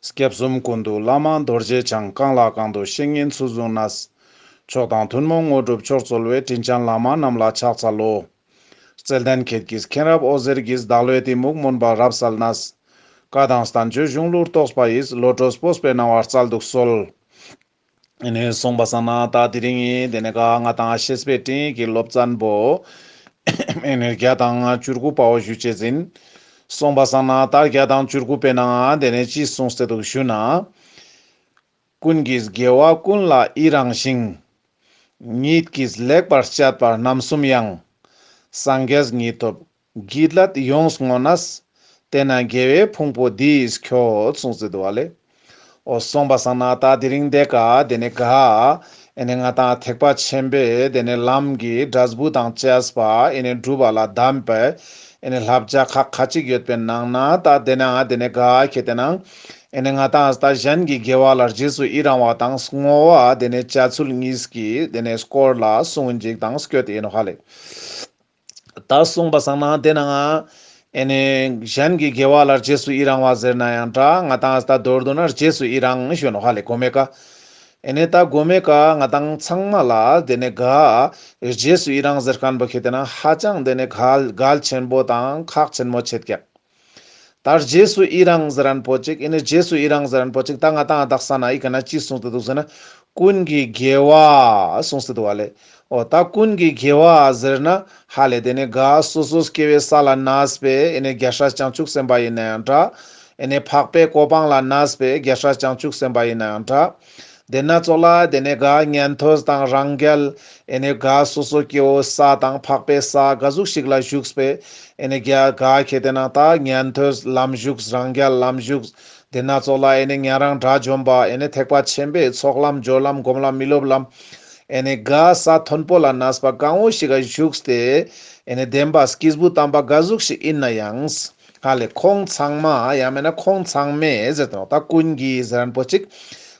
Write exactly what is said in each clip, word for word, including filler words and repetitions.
སྐྱབས་གསུམ་ཀུན་འདུས་བླ་མ་རྡོ་རྗེ་འཆང་། གང་ལ་གང་འདུལ་བཤེས་གཉེན་ཚུལ་བཟུང་ནས། མཆོག་དང་ཐུན་མོང་དངོས་གྲུབ་མཆོག་སྩོལ་བའི། དྲིན་ཅན་བླ་མ་རྣམས་ལ་ཕྱག་འཚལ་ལོ། བརྩེ་ལྡན་ཁྱེད་ཀྱིས་མཁྱེན་རབ་འོད་ཟེར་གྱིས། བདག་བློའི་གཏི་མུག་མུན་པ་རབ་བསལ་ནས། བཀའ་དང་བསྟན་བཅོས་གཞུང་ལུགས་རྟོགས་པ་ཡིས། བློ་གྲོས་སྤོབས་པའི་སྣང་བ་སྩལ་དུ་གསོལ། ཨེ་ནེ་སོང་པ་སང་ན་ད་དེ་རིང་ངི་དེ་ནེ་ག་ང་དང་བཤེས་པའི་སྤྲིངས་ཡིག་གི་སློབ་ཚན་པོ་ཨེ་ནེ་བརྒྱ་དང་བཅུ་དགུ་པའོ་ཞུ་ཅེས་ཨིན། སོང་པ་སང་ན་ད་བརྒྱ་དང་བཅུ་དགུ་པའི་ནང་དེ་ནེ་ཅི་གསུངས་ཏེ་འདུག་ཞུ་ན། ཀུན་གྱིས་དགེ་བ་ཀུན་ལ་ཡི་རང་ཞིང་། ཉིད་ཀྱིས་ལེགས་པར་སྤྱད་པ་རྣམ་གསུམ་ཡང་། སངས་རྒྱས་ཉིད་ཐོབ་བགྱིད་སླད་ཡོངས་བསྔོ་ནས། དེས་ན་དགེ་བའི་ཕུང་པོ་འདི་ཡིས་ཁྱོད། གསུངས་ཏེ་འདུག་པ་ལེ། འོ་སོང་པ་སང་ན་ད་དེ་རིང་དེ་ཀ་དེ་ནེ་ག་ཨེ་ནེ་ང་དང་ཐེག་པ་ཆེན་པོའི་དེ་ནེ་ལམ་གྱི་འབྲས་བུ་དང་བཅས་པ་ཨེ་ནེ་སྒྲུབ་པ་ལ་གདམས་པའི་ཨེ་ནེ་བསླབ་བྱ་ཁག་ཁ་ཅིག་ཡོད་པའི་ནང་ན་ད་དེ་ནེ་དེ་ནེ་ག་ཁེ་ཏེ་ན་ཨེ་ནེ་ང་དང་ད་གཞན་གྱི་དགེ་བ་ལ་རྗེས་སུ་ཡི་རང་བ་དང་བསྔོ་བ་དེ་ནེ་བྱ་ཚུལ་གཉིས་ཀྱི་དེ་ནེ་སྐོར་ལ་གསུངས་ཅིག་དང་སྐྱོད་དེ་ཨིན་ནོག་ཧ་ལེ། ད་སོང་པ་སང་ན་དེ་ནང་ཨེ་ནེ་གཞན་གྱི་དགེ་བ་ལ་རྗེས་སུ་ཡི་རང་བ་ཟེར་ན་ཡང་འདྲ། ང་དང་ད་མདོར་བསྡུ་ན་རྗེས་སུ་ཡི་རང་ཞུ་ནོག་ཧ་ལེ་གོ་མེ་ཀ། ཨེ་ནེ་ད་གོ་མེ་ཀ་ང་དང་ཚང་མ་ལ་དེ་ནེ་ག་རྗེས་སུ་ཡི་རང་ཟེར་མཁན་པོ་ཁེ་ཏེ་ན་ཧ་ཅང་དེ་ནེ་གལ་གལ་ཆེན་པོ་དང་ཁག་ཆེན་མོ་ཆེད་ཀྱག། ད་རྗེས་སུ་ཡི་རང་ཟེར་མཁན་པོ་ཅིག་ཨེ་ནེ་རྗེས་སུ་ཡི་རང་ཟེར་མཁན་པོ་ཅིག་ད་ང་དང་དག་ས་ན་ཡི་ག་ན་ཅི་གསུངས་ཏེ་འདུག་ཟེར་ན། ཀུན་གྱི་དགེ་བ་གསུངས་ཏེ་འདུག་པ་ལེ། འོ་ད་ཀུན་གྱི་དགེ་བ་ཟེར་ན་ཧ་ལེ་དེ་ནེ་ག་སོ་སོ་སྐྱེ་བོའི་ས་ལ་གནས་པའི་ཨེ་ནེ་རྒྱལ་སྲས་བྱང་ཆུབ་སེམས་དཔའ་ཡིན་ན་ཡང་འདྲ། ཨེ་ནེ་འཕགས་པའི་གོ་འཕང་ལ་གནས་པའི་རྒྱལ་སྲས་བྱང་ཆུབ་སེམས་དཔའ་ཡིན་ན་ཡང་འདྲ། དེ་ན་ཙོགས་ལ་དེ་ནེ་ག་ཉན་ཐོས་དང་རང་རྒྱལ་ཨེ་ནེ་ག་སོ་སོ་སྐྱེ་བོ་ས་དང་འཕགས་པའི་ས་ག་ཟུག་ཞིག་ལ་བཞུགས་པའི་ཨེ་ནེ་ག་ག་ཁེ་ཏེ་ན་ད་ཉན་ཐོས་ལམ་ཞུགས་རང་རྒྱལ་ལམ་ཞུགས། དེ་ན་ཙོགས་ལ་ཨེ་ནེ་ཉན་རང་དགྲ་བཅོམ་པ་ཨེ་ནེ་ཐེག་པ་ཆེན་པོའི་ཚོགས་ལམ་སྦྱོར་ལམ་སྒོམ་ལམ་མི་སློབ་ལམ་ཨེ་ནེ་ག་ས་མཐོན་པོ་ལ་གནས་པ་གང་བོ་ཞིག་ག་བཞུགས་ཏེ་ཨེ་ནེ་བདེན་པ་སྐྱེས་བུ་དམ་པ་ག་ཟུག་ཞིག་ཨིན་ན་ཡང་། ཧ་ལེ་ཁོང་ཚང་མ་ཡང་མེད་ན་ཁོང་ཚང་མས་ཟེར་ཏེ་ནོག། ད་ཀུན་གྱིས་ཟེར་མཁན་པོ་ཅིག་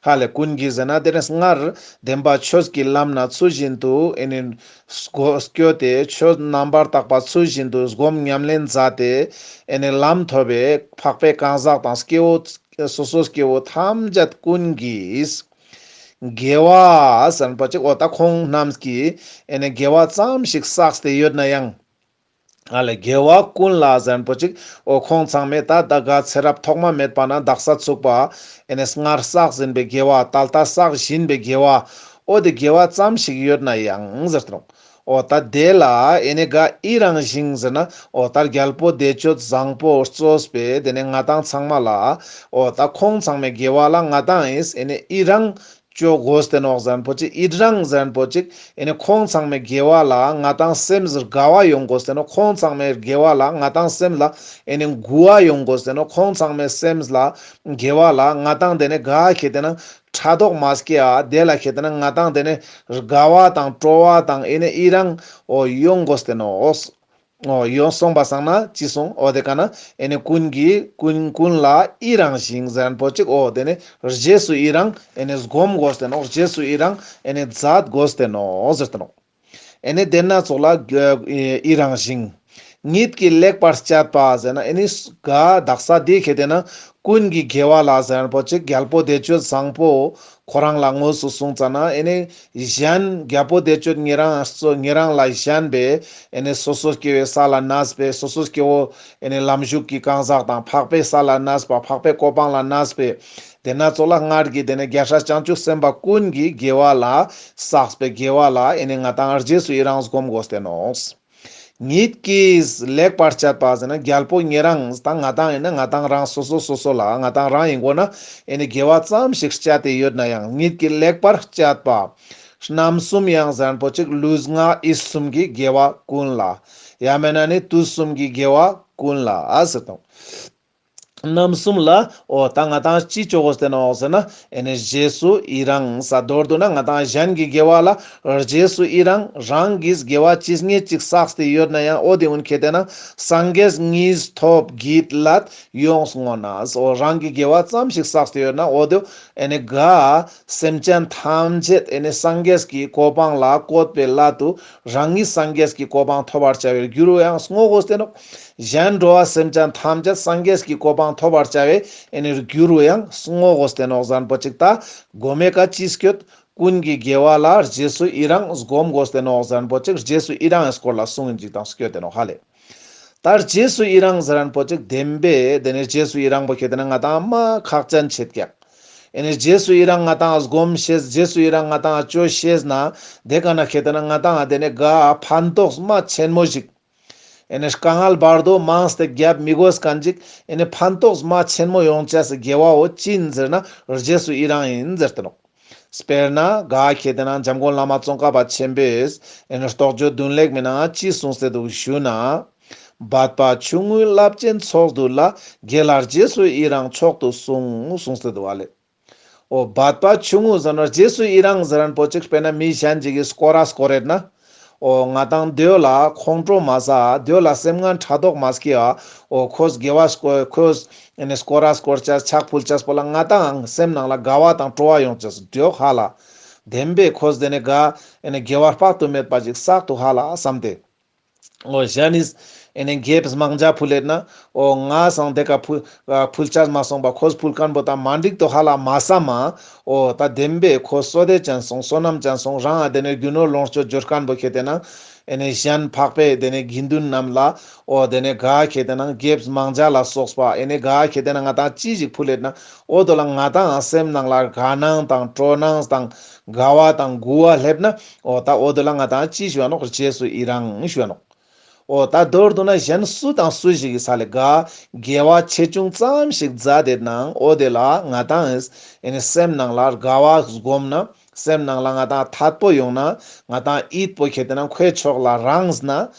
ཧ་ལེ་ཀུན་གྱིས་ཟེར་ན་དེ་ནེ་སྔར་བདེན་པ་ཆོས་ཀྱི་ལམ་ན་ཚུལ་བཞིན་དུ་ཨེ་ནེ་སྐྱོད་དེ་ཆོས་རྣམ་པར་དག་པ་ཚུལ་བཞིན་དུ་སྒོམ་ཉམས་ལེན་མཛད་དེ་ཨེ་ནེ་ལམ་ཐོབ་པའི་འཕགས་པའི་གང་ཟག་དང་སྐྱེ་བོ་སོ་སོ་སྐྱེ་བོ་ཐམས་ཅད་ཀུན་གྱིས་དགེ་བ་ཟེར་མཁན་པོ་ཅིག་འོ་ད་ཁོང་རྣམས་ཀྱིས་ཨེ་ནེ་དགེ་བ་ཙམ་ཞིག་བསགས་ཏེ་ཡོད་ན་ཡང་། ཨ་ལེ་དགེ་བ་ཀུན་ལ་ཟེར་མཁན་པོ་ཅིག་འོ་ཁོང་ཚང་མས་ད་ད་ག་ཚེ་རབས་ཐོག་མ་མེད་པ་ན་དག་ས་ཚུག་པ་ཨེ་ནེ་སྔར་བསགས་ཟིན་པའི་དགེ་བ་ད་ལྟ་བསགས་བཞིན་པའི་དགེ་བ་འོ་དེ་དགེ་བ་ཙམ་ཞིག་ཡོད་ན་ཡང་ཟེར་ཏེ་ནོག། འོ་ད་དེ་ལ་ཨེ་ནེ་ག་ཡི་རང་ཞིང་ཟེར་ན་འོ་ད་རྒྱལ་པོ་བདེ་སྤྱོད་བཟང་པོ་གཙོས་པའི་དེ་ནེ་ང་དང་ཚང་མ་ལ་འོ་ད་ཁོང་ཚང་མའི་དགེ་བ་ལ་ང་དང་ཨེ་ནེ་ཡི་རང་ཅོ་དགོས་ཏེ་ནོག་ཟེར་མཁན་པོ་ཅིག་ཡི་རང་ཟེར་མཁན་པོ་ཅིག་ཨེ་ནེ་ཁོང་ཚང་མའི་དགེ་བ་ལ་ང་དང་སེམས་དགའ་བ་ཡོང་དགོས་ཏེ་ནོག། ཁོང་ཚང་མའི་དགེ་བ་ལ་ང་དང་སེམས་ལ་ཨེ་ནེ་མགུ་བ་ཡོང་དགོས་ཏེ་ནོག། ཁོང་ཚང་མའི་སེམས་ལ་དགེ་བ་ལ་ང་དང་དེ་ནེ་ག་ཁེ་ཏེ་ན་ཕྲག་དོག་མ་སྐྱེ་ཨ་དེ་ལ་ཁེ་ཏེ་ན་ང་དང་དེ་ནེ་དགའ་བ་དང་སྤྲོ་བ་དང་ཨེ་ནེ་ཡི་རང་འོ་ཡོང་དགོས་ཏེ་ནོག། འོ་ཡོང་སོང་པ་སང་ན་ཅི་སོང་འོ་དེ་ཀ་ན་ཨེ་ནེ་ཀུན་གྱིས་ཀུན་ཀུན་ལ་ཡི་རང་ཞིང་ཟེར་མཁན་པོ་ཅིག་འོ་དེ་ནེ་རྗེས་སུ་ཡི་རང་ཨེ་ནེ་སྒོམ་དགོས་ཏེ་ནོག། རྗེས་སུ་ཡི་རང་ཨེ་ནེ་མཛད་དགོས་ཏེ་ནོག་ཟེར་ཏེ་ནོག། ཨེ་ནེ་དེ་ན་ཙོགས་ལ་ཡི་རང་ཞིང་། ཉིད་ཀྱིས་ལེགས་པར་སྤྱད་པ་ཟེར་ན་ཨེ་ནེ་ག་དག་ས་དེ་ཁེ་ཏེ་ན་ཀུན་གྱི་དགེ་བ་ལ་ཟེར་མཁན་པོ་ཅིག་རྒྱལ་པོ་བདེ་སྤྱོད་བཟང་པོ་ཁོ་རང་ལ་དངོས་སུ་གསུངས་ཙ་ན་ཨེ་ནེ་གཞན་རྒྱལ་པོ་བདེ་སྤྱོད་ཉེ་རང་ཉེ་རང་ལ་གཞན་པའི་ཨེ་ནེ་སོ་སོ་སྐྱེ་བོའི་ས་ལ་གནས་པའི་སོ་སོ་སྐྱེ་བོ་ཨེ་ནེ་ལམ་ཞུགས་ཀྱི་གང་ཟག་དང་འཕགས་པའི་ས་ལ་གནས་པ་འཕགས་པའི་གོ་འཕང་ལ་གནས་པའི་དེ་ན་ཙོགས་ལ་སྔར་གྱི་དེ་ནེ་རྒྱལ་སྲས་བྱང་ཆུབ་སེམས་དཔའ་ཀུན་གྱི་དགེ་བ་ལ་བསགས་པའི་དགེ་བ་ལ་ཨེ་ནེ་ང་དང་རྗེས་སུ་ཡི་རང་སྒོམ་དགོས་ཏེ་ནོག། ཉིད་ཀྱིས་ལེགས་པར་སྤྱད་པ་ཟེར་ན་རྒྱལ་པོ་ཉེ་རང་ད་ང་དང་ཨིན་ན་ང་དང་རང་སོ་སོ་སོ་སོ་ལ་ང་དང་རང་ཨིན་དགོས་ན་ཨེ་ནེ་དགེ་བ་ཙམ་ཞིག་སྤྱད་དེ་ཡོད་ན་ཡང་ཉིད་ཀྱིས་ལེགས་པར་སྤྱད་པ་རྣམ་གསུམ་ཡང་ཟེར་མཁན་པོ་ཅིག་ལུས་ངག་ཡིད་གསུམ་གྱི་དགེ་བ་ཀུན་ལ། ཡང་མེད་ན་ནི་དུས་གསུམ་གྱི་དགེ་བ་ཀུན་ལ་ཟེར་ཏེ་ནོག། རྣམ་གསུམ་ལ་འོ་ད་ང་དང་ཅི་ཅོ་དགོས་ཏེ་ནོག་ཟེར་ན་ཨེ་ནེ་རྗེས་སུ་ཡི་རང་ས་མདོར་བསྡུ་ན་ང་དང་གཞན་གྱི་དགེ་བ་ལ་རྗེས་སུ་ཡི་རང་། རང་གིས་དགེ་བ་ཅི་སྙེད་ཅིག་བསགས་ཏེ་ཡོད་ན་ཡང་འོ་དེ་ཀུན་ཁེ་ཏེ་ན་སངས་རྒྱས་ཉིད་ཐོབ་བགྱིད་སླད་ཡོངས་བསྔོ་ནས། འོ་རང་གི་དགེ་བ་ཙམ་ཞིག་བསགས་ཏེ་ཡོད་ན་འོ་དེ་ཨེ་ནེ་ག་སེམས་ཅན་ཐམས་ཅད་ཨེ་ནེ་སངས་རྒྱས་ཀྱི་གོ་འཕང་ལ་བཀོད་པའི་སླད་དུ་རང་ཉིད་སངས་རྒྱས་ཀྱི་གོ་འཕང་ཐོབ་པར་བྱ་བའི་རྒྱུ་རུ་ཡང་བསྔོ་དགོས་ཏེ་ནོག། གཞན་འགྲོ་བ་སེམས་ཅན་ཐམས་ཅད་སངས་རྒྱས་ཀྱི་གོ་འཕང་ཐོབ་པར་བྱ་བའི་ཨེ་ནི་རྒྱུ་རུ་ཡང་བསྔོ་དགོས་ཏེ་ནོག་ཟེར་ཁན་པོ་ཅིག་ད་གོ་མའི་ཀ་ཅི་སྐྱོད། ཀུན་གྱི་དགེ་བ་ལ་རྗེས་སུ་ཡི་རང་སྒོམ་དགོས་ཏེ་ནོག་ཟེར་ཁན་པོ་ཅིག་རྗེས་སུ་ཡི་རང་ངི་སྐོར་ལ་གསུང་ཡིན་ཅིག་དང་སྐྱོད་དེ་ནོག་ཧ་ལེ། ད་རྗེས་སུ་ཡི་རང་ཟེར་ཁན་པོ་ཅིག་བདེན་པས་དེ་ནི་རྗེས་སུ་ཡི་རང་པོ་ཁེ་ཏེ་ན་ང་ཏང་མ་ཁག་ཅན་ཆེད་ཀྱག་ཨེ་ནི་རྗེས་སུ་ཡི་རང་ང་ཏང་སྒོམ་ཤེས། རྗེས་སུ་ཡི་རང་ང་ཏང་ཅོ་ཤེས་ན་དེ་ཀ་ན་ཁེ་ཏེ་ན་ང་ཏང་དེ་ནི་ག་ཕན་ཐོགས་མ་ཆེན་མོ་ཞིག་ཨེ་ནི་དཀའ་ངལ་བར་དོ་མངས་ཏེ་རྒྱབ་མི་དགོས་ཁན་ཅིག་ཨེ་ནི་ཕན་ཐོགས་མ་ཆེན་མོ་ཡོང་ཅེས་སི་དགེ་བ་བོ་ཅི་ཡིན་ཟེར་ན་རྗེས་སུ་ཡི་རང་ཡིན་ཟེར་ཏེ་ནོག་དཔེར་ན་ག་ཁེ་ཏེ་ན་འཇམ་མགོན་བླ་མ་ཙོང་ཁ་པ་ཆེན་པོས་ཨེ་ནི་རྟོགས་བརྗོད་བདུན་ལེགས་མའི་ནང་ཅི་གསུངས་ཏེ་འདུག་ཞུ་ན། འབད་པ་ཆུང་ངུའི་རླབས་ཆེན་ཚོགས་བསྡུས་ལ། དགེ་ལ་རྗེས་སུ་ཡི་རང་མཆོག་ཏུ་གསུངས། གསུངས་ཏེ་འདུག་ཨ་ལེ། འོ་འབད་པ་ཆུང་ངུ་ཟེར་ན་རྗེས་སུ་ཡི་རང་ཟེར་ཁན་པོ་ཅིག་དཔེར་ན་མི་གཞན་ཅིག་གིས་སྐོར་ར་སྐོར་རེད་ན། འོ་ང་ཏང་དེ་བོ་ལ་ཁོང་ཁྲོ་མ་ཟ། དེ་བོ་ལ་སེམས་ངན་ཕྲག་དོག་མ་སྐྱེ་བ། འོ་ཁོས་དགེ་བ་སྐོར་ཁོས་ཨེ་ནི་སྐོར་ར་སྐོར་ཅེས་ཕྱག་ཕུལ་ཅེས་པོ་ལ་ང་ཏང་སེམས་ནང་ལ་དགའ་བ་དང་སྤྲོ་བ་ཡོང་ཅེས་སི་དེ་བོ་ཧ་ལ། བདེན་པས་ཁོས་དེ་ནི་ག་ཨེ་ནི་དགེ་བ་དཔག་ཏུ་མེད་པ་ཅིག་བསགས་འདུག་ཧ་ལ་བསམ་སྟེ། འོ་གཞན་ནིས་ཨེ་ནི་དགེ་བ་མང་ཇ་ཕུལ་ལེད་ན། འོ་ང་སང་དེ་ཀ་ཕུལ་ཨ་ཕུལ་ཅེས་མ་སོང་པ་ཁོས་ཕུལ་ཁན་པོ་དང་མ་འགྲིག་དོ་ཧ་ལ་མ་བསམ་མ། འོ་ད་བདེན་པས་ཁོ་བསོད་བདེ་ཅན་སོང་བསོད་ནམས་ཅན་སོང་རང་ཨ་དེ་ནི་རྒྱུ་ནོར་ལོངས་སྤྱོད་འབྱོར་ཁན་པོ་ཁེ་ཏེ་ན་ཨེ་ནི་གཞན་འཕགས་པའི་དེ་ནི་དགེ་འདུན་རྣམས་ལ་འོ་དེ་ནི་ག་ཁེ་ཏེ་ན་དགེ་བ་མང་ཇ་ལ་སོགས་པ་ཨེ་ནི་ག་ཁེ་ཏེ་ན་ང་ཏང་ཅི་ཞིག་ཕུལ་ལེད་ན་འོ་དོ་ལ་ང་ཏང་སེམས་ནང་ལ་དགའ་སྣང་དང་སྤྲོ་སྣང་དང་དགའ་བ་དང་མགུ་བ་སླེབས་ན། འོ་ད་འོ་དེ་ལ་ང་ཏང་ཅི་ཞུ་བ་ནོག་རྗེས་སུ་ཡི་རང་ཞུ་བ་ནོག་འོ་ད་མདོར་བསྡུ་ན་གཞན་སུ་དང་སུ་ཞིག་གི་ས་ལེ་ག་དགེ་བ་ཆེ་ཆུང་ཙམ་ཞིག་མཛད་དེ་ནང་འོ་དེ་ལ་ང་ཏང་ཨེ་ནི་སེམས་ནང་ལ་དགའ་བ་སྒོམ་ན་སེམས་ནང་ལ་ང་ཏང་ཐད་པོ་ཡོང་ན་ང་ཏང་ཡིད་པོ་ཁེ་ཏེ་ན་ཁོའི་ཕྱོགས་ལ་རངས་ན་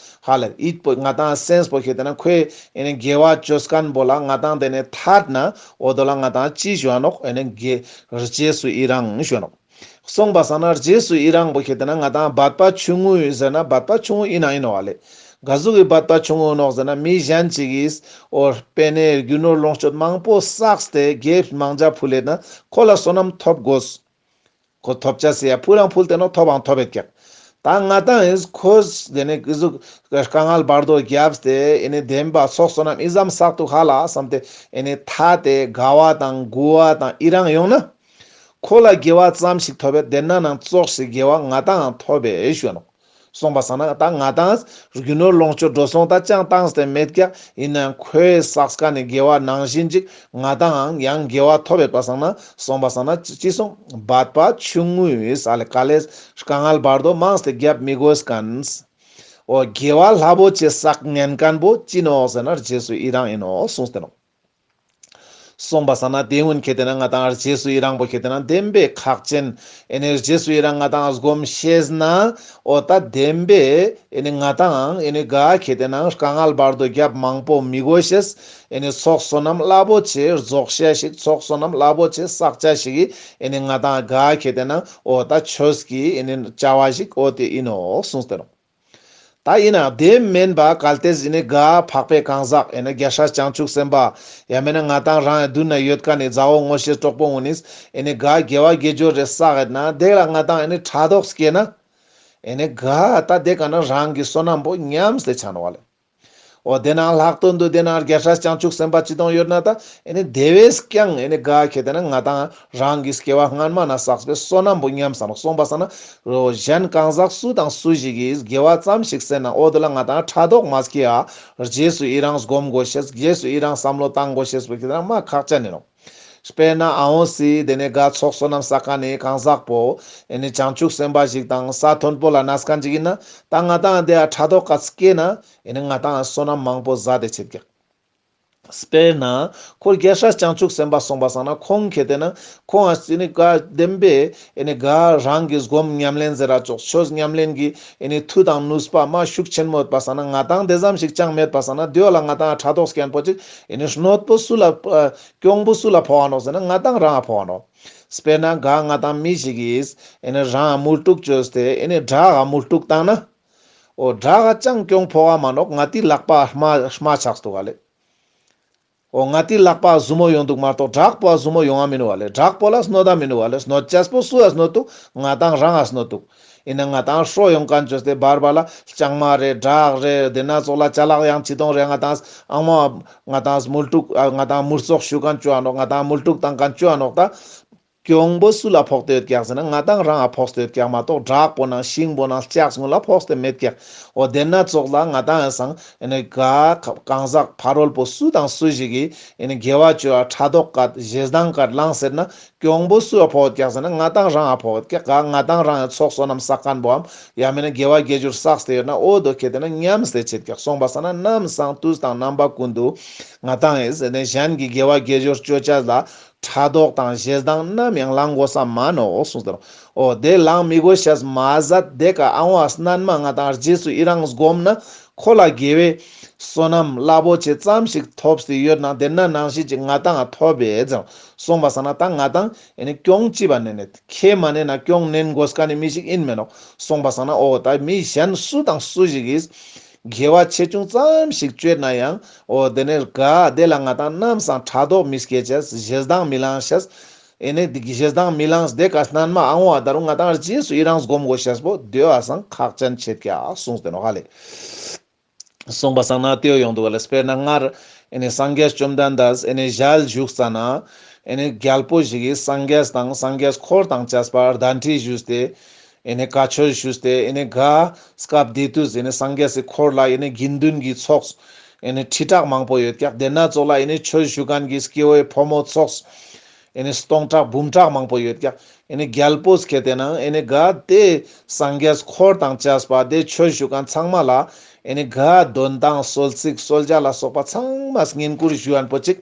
ཧ་ལེ་ཡིད་པོ་ང་ཏང་སེམས་པོ་ཁེ་ཏེ་ན་ཁོའི་ཨེ་ནི་དགེ་བ་ཅོ་ཁན་པོ་ལ་ང་ཏང་དེ་ནི་ཐད་ན་འོ་དེ་ལ་ང་ཏང་ཅི་ཞུ་བ་ནོག་ཨེ་ནི་དགེ་རྗེས་སུ་ཡི་རང་ཞུ་བ་ནོག་སོང་པ་སང་ན་རྗེས་སུ་ཡི་རང་པོ་ཁེ་ཏེ་ན་ང་ཏང་འབད་པ་ཆུང་ངུ་ཡོད་ཟེར་ན་འབད་པ་ཆུང་ངུ་ཡིན་ན་ཡིན་ནོག་ཨ་ལེ། ག་ཟུག་གི་འབད་པ་ཆུང་ངུ་ནོག་ཟེར་ན་མི་གཞན་ཅིག་གིས་འོ་དཔེར་ན་རྒྱུ་ནོར་ལོངས་སྤྱོད་མང་པོ་བསགས་ཏེ་དགེ་བ་མང་ཇ་ཕུལ་ལེད་ན་ཁོ་ལ་བསོད་ནམས་ཐོབ་དགོས། ཁོ་ཐོབ་ཅེས་སི་ཡ་ཕུལ་རང་ཕུལ་ཏེ་ནོག་ཐོབ་འང་ཐོབ་ཡོད་ཀྱག་ད་ང་ཏང་ཨེ་ནི་ཁོས་དེ་ནི་ག་ཟུག་དཀའ་ངལ་བར་དོ་རྒྱབ་སྟེ་ཨེ་ནི་བདེན་པ་ཚོགས་བསོད་ནམས་ཨི་ཙམ་བསགས་འདུག་ཧ་ལ་བསམ་སྟེ་ཨེ་ནི་ཐད་དེ་དགའ་བ་དང་མགུ་བ་དང་ཡི་རང་ཡོང་ན། ཁོ་ལ་དགེ་བ་ཙམ་ཞིག་ཐོབ་པས་དེ་ན་ནང་ཙོགས་ཤིག་དགེ་བ་ང་ཏང་ཐོབ་པས་ཞུ་ནོག་སོང་པ་སང་ན་ད་ང་ཏང་རྒྱུ་ནོར་ལོངས་སྤྱོད་འགྲོ་སོང་ད་ཅང་བཏང་སྟེ་མེད་ཀྱག་ཡིན་ནའང་ཁོའི་བསགས་ཀ་ནི་དགེ་བ་ནང་བཞིན་ཅིག་ང་ཏང་ཡང་དགེ་བ་ཐོབ་ཡོད་པ་སང་ན་སོང་པ་སང་ན་ཅི་སོང་འབད་པ་ཆུང་ངུས་ཨ་ལེ་ག་ལེ་དཀའ་ངལ་བར་དོ་མངས་ཏེ་རྒྱབ་མི་དགོས་ཁན། འོ་དགེ་བ་སླ་པོ་ཆེ་བསགས་ཉན་ཁན་པོ་ཅི་ནོག་ཟེར་ན་རྗེས་སུ་ཡི་རང་ཡིན་ནོག་གསུངས་ཏེ་ནོག་སོང་པ་སང་ན་དེ་སྔོན་ཁེ་ཏེ་ན་ང་ཏང་རྗེས་སུ་ཡི་རང་པོ་ཁེ་ཏེ་ན་བདེན་པའི་ཁག་ཅན། ཨེ་ནི་རྗེས་སུ་ཡི་རང་ང་ཏང་སྒོམ་ཤེས་ན་འོ་ད་བདེན་པའི་ཨེ་ནི་ང་ཏང་ཨེ་ནི་ག་ཁེ་ཏེ་ན་དཀའ་ངལ་བར་དོ་རྒྱབ་མང་པོ་མི་དགོས་ཤེས། ཨེ་ནི་ཚོགས་བསོད་ནམས་སླ་པོ་ཆེ་རྫོགས་ཤེས་ཤིག་ཚོགས་བསོད་ནམས་སླ་པོ་ཆེ་བསགས་ཅེས་ཤིག་གི་ཨེ་ནི་ང་ཏང་ག་ཁེ་ཏེ་ན་འོ་ད་ཆོས་ཀྱི་ཨེ་ནི་བྱ་བ་ཞིག་འོ་དེ་ཡིན་ནོག་གསུངས་ཏེ་ནོག་ད་ཡིན་ན་དེ་མིན་པ་གལ་ཏེ་ཨེ་ནི་ག་འཕགས་པའི་གང་ཟག་ཨེ་ནི་རྒྱལ་སྲས་བྱང་ཆུབ་སེམས་དཔའ་ཡང་མིན་ན་ང་ཏང་རང་མདུན་ན་ཡོད་ཁན་ནི་མཛའ་བོ་ངོ་ཤེས་གྲོགས་པོ་གུན་ནིས་ཨེ་ནི་ག་དགེ་བ་དགེ་སྦྱོར་རེ་བསགས་ཡོད་ན་དེ་ལ་ང་ཏང་ཨེ་ནི་ཕྲག་དོག་སྐྱེས་ན་ཨེ་ནི་ག་ད་དེ་ཀ་ན་རང་གི་བསོད་ནམས་པོ་ཉམས་ཏེ་ཆ་ནོག་ལེ། འོ་དེ་ན་ལྷག་དོན་དུ་དེ་ན་རྒྱལ་སྲས་བྱང་ཆུབ་སེམས་དཔའ་ཅི་དང་ཡོད་ན་ད་ཨེ་ནི་དེ་བས་ཀྱང་ཨེ་ནི་ག་ཁེ་ཏེ་ན་ང་ཏང་རང་གི་སྐྱེ་བ་སྔན་མ་ན་བསགས་པའི་བསོད་ནམས་པོ་ཉམས་ས་ནོག་སོང་པ་སང་ན་རོ་གཞན་གང་ཟག་སུ་དང་སུ་ཞིག་གིས་དགེ་བ་ཙམ་ཞིག་བསགས་ན་འོ་དེ་ལ་ང་ཏང་ཕྲག་དོག་མ་སྐྱེ་ཡ་རྗེས་སུ་ཡི་རང་སྒོམ་དགོས་ཤེས་རྗེས་སུ་ཡི་རང་བསམ་བློ་བཏང་དགོས་ཤེས་པོ་ཁེ་ཏེ་ན་མ་ཁག་ཅན་ཡིན་ནོག་དཔེར་ན་ཨ་འོ་སི་དེ་ནི་ག་ཚོགས་བསོད་ནམས་བསགས་ཁན་ནི་གང་ཟག་པོ་ཨེ་ནི་བྱང་ཆུབ་སེམས་དཔའ་ཞིག་དང་ས་མཐོན་པོ་ལ་གནས་ཁན་ཅིག་ཡིན་ན་ད་ང་ཏང་དེ་ཡ་ཕྲག་དོག་ག་སྐྱེས་ན་ཨེ་ནི་ང་ཏང་བསོད་ནམས་མང་པོ་ཟད་དེ་ཆེད་ཀྱག་དཔེར་ན་ཁོ་རྒྱལ་སྲས་བྱང་ཆུབ་སེམས་དཔའ་སོང་པ་སང་ན་ཁོང་ཁེ་ཏེ་ན་ཁོང་ཨ་ནི་ག་བདེན་པའི་ཨེ་ནི་ག་རང་གི་སྒོམ་ཉམས་ལེན་ཟེར་ར་ཙོགས་ཆོས་ཉམས་ལེན་གྱི་ཨེ་ནི་མཐུ་དང་ནུས་པ་མ་ཤུགས་ཆེན་མོ་ཡོད་པ་སང་ན་ང་ཏང་དེ་ཙམ་ཞིག་ཅང་མེད་པ་སང་ན་དེ་བོ་ལ་ང་ཏང་ཕྲག་དོག་སྐྱེན་པོ་ཅིག་ཨེ་ནི་གནོད་པོ་སུ་ལ་གྱོང་པོ་སུ་ལ་ཕོག་ག་ནོག་ཟེར་ན་ང་ཏང་རང་ང་ཕོག་ག་ནོག་དཔེར་ན་ག་ང་ཏང་མི་ཞིག་གིས་ཨེ་ནི་རང་ང་དམོད་དྲུག་བཅོས་ཏེ་ཨེ་ནི་བྲག་ག་དམོད་དྲུག་བཏང་ན། འོ་བྲག་ག་ཅང་གྱོང་ཕོག་ག་མ་ནོག་ང་ཏི་ལག་པ་རྨ་རྨ་ཆགས་འདུག་ག་ལེ། འོ་ང་ཏི་ལག་པ་ཟུ་མོ་ཡོང་འདུག་མ་གཏོགས་བྲག་པོ་ཟུ་མོ་ཡོང་ང་མི་ནུག་བ་ལེ། བྲག་པོ་ལ་གནོད་ད་མི་ནུག་བ་ལེ། གནོད་ཅེས་པོ་སུ་ལ་གནོད་འདུག་ང་ཏང་རང་ང་གནོད་འདུག་ཨིན་ན་ང་ཏང་ཧྲོ་ཡོང་མཁན་བཅོས་ཏེ་བར་བར་ལ་ལྕང་མ་རེ་བྲག་རེ་དེ་ན་ཙོགས་ལ་ཅ་ལག་ཡང་ཅི་གཏོང་རེ་ང་ཏང་ཨང་མ་ང་ཏང་མུལ་ཏུག་ང་ཏང་མུལ་ཙོགས་ཞུ་མཁན་བཅོ་འ་ནོག་ང་ཏང་མུལ་ཏུག་བཏང་མཁན་བཅོ་འ་ནོག་ད་གྱོང་པོ་སུ་ལ་ཕོག་སྟེ་ཡོད་ཀྱག་ཟེར་ན་ང་ཏང་རང་ང་ཕོག་སྟེ་ཡོད་ཀྱག་མ་གཏོགས་བྲག་པོ་ནང་ཤིང་པོ་ནང་ལྕགས་སྔོན་ལ་ཕོག་སྟེ་མེད་ཀྱག་འོ་དེ་ན་ཙོགས་ལ་ང་ཏང་ཡང་སང་ཨེ་ནེ་ག་གང་ཟག་ཕ་རོལ་པོ་སུ་དང་སུ་ཞིག་གིས་ཨེ་ནེ་དགེ་བ་བཅོ་འ་ཕྲག་དོག་ག་ཞེ་སྡང་ག་བླངས་ཟེར་ན་གྱོང་པོ་སུ་ལ་ཕོག་ཀྱག་ཟེར་ན་ང་ཏང་རང་ལ་ཕོག་ཀྱག་ང་ཏང་རང་ལ་ཚོགས་བསོད་ནམས་བསགས་མཁན་པོའམ་ཡང་མིན་ན་དགེ་བ་དགེ་སྦྱོར་བསགས་ཏེ་ཡོད་ན་འོ་དོ་ཁེ་ཏེ་ན་ཉམས་ཏེ་ཆེད་ཀྱག་སོང་པ་སང་ན་ནམ་སང་དུས་དང་རྣམ་པ་ཀུན་ཏུ་ང་ཏང་ཨེ་ཟེར་ནེ་གཞན་གྱི་དགེ་བ་དགེ་སྦྱོར་བཅོ་ཅེས་ལ་ཕྲག་དོག་དང་ཞེ་སྡང་ནམ་ཡང་བླང་དགོས་ས་མ་ནོག་གསུངས་ཏེ་ནོག་འོ་དེ་བླང་མི་དགོས་ཤེས་མ་ཟད་དེ་ཀ་ཨང་བ་སྣན་མ་ང་ཏང་རྗེས་སུ་ཡི་རང་སྒོམ་ན་ཁོ་ལ་དགེ་བའི་བསོད་ནམས་རླབས་པོ་ཆེ་ཙམ་ཞིག་ཐོབ་སྟེ་ཡོད་ན་དེ་ན་ནང་བཞིན་ཅིག་ང་ཏང་ང་ཐོབ་པས་ཟེར། སོང་པ་སང་ན་ད་ང་ཏང་ཨེ་ནེ་གྱོང་ཅི་བ་ནེན་ནེ་ཁེ་མ་ནེན་ན་གྱོང་ནེན་དགོས་མཁན་ནི་མི་ཞིག་ཨིན་མེ་ནོག་སོང་པ་སང་ན་འོ་ད་མི་གཞན་སུ་དང་སུ་ཞིག་གིས་དགེ་བ་ཆེ་ཆུང་ཙམ་ཞིག་བཅོས་ན་ཡང་འོ་དེ་ནེ་ག་དེ་ལ་ང་ཏང་ནམ་སང་ཕྲག་དོག་མི་སྐྱེ་ཅེས་ཞེ་སྡང་མི་ལང་ཤེས། ཨེ་ནེ་འདི་གི་ཞེ་སྡང་མི་ལངས་དེ་ཀ་སྣན་མ་ཨང་བ་ད་རུང་ང་ཏང་རྗེས་སུ་ཡི་རང་སྒོམ་དགོས་ཤེས་པོ་དེ་བ་སང་ཁག་ཅན་ཆེད་ཀྱག་གསུངས་ཏེ་ནོག་ཧ་ལེ། སོང་པ་སང་ན་དེ་ཡོང་འདུག་ལེ། དཔེར་ན་སྔར་ཨེ་ནེ་སངས་རྒྱས་བཅོམ་ལྡན་འདས་ཨེ་ནེ་ཞལ་བཞུགས་ས་ན་ཨེ་ནེ་རྒྱལ་པོ་ཞིག་གིས་སངས་རྒྱས་དང་སངས་རྒྱས་འཁོར་དང་བཅས་པ་གདན་འདྲེན་ཞུས་ཏེ་ཨེ་ནེ་བཀའ་ཆོས་ཞུས་ཏེ་ཨེ་ནེ་ག་སྐབས་དེ་དུས་ཨེ་ནེ་སངས་རྒྱས་སི་འཁོར་ལ་ཨེ་ནེ་དགེ་འདུན་གྱི་ཚོགས་ཨེ་ནེ་ཁྲི་ཕྲག་མང་པོ་ཡོད་ཀྱག་དེ་ན་ཙོགས་ལ་ཨེ་ནེ་ཆོས་ཞུ་མཁན་གྱི་སྐྱེ་བོའི་ཕོ་མོ་ཚོགས་ཨེ་ནེ་སྟོང་ཕྲག་འབུམ་ཕྲག་མང་པོ་ཡོད་ཀྱག་ཨེ་ནེ་རྒྱལ་པོས་ཁེ་ཏེ་ན་ཨེ་ནེ་ག་དེ་སངས་རྒྱས་འཁོར་དང་བཅས་པ་དེ་ཆོས་ཞུ་མཁན་ཚང་མ་ལ་ཨེ་ནེ་ག་དོན་དང་གསོལ་ཚིགས་གསོལ་ཇ་ལ་སོགས་པ་ཚང་མ་བསྙེན་བཀུར་ཞུ་མཁན་པོ་ཅིག་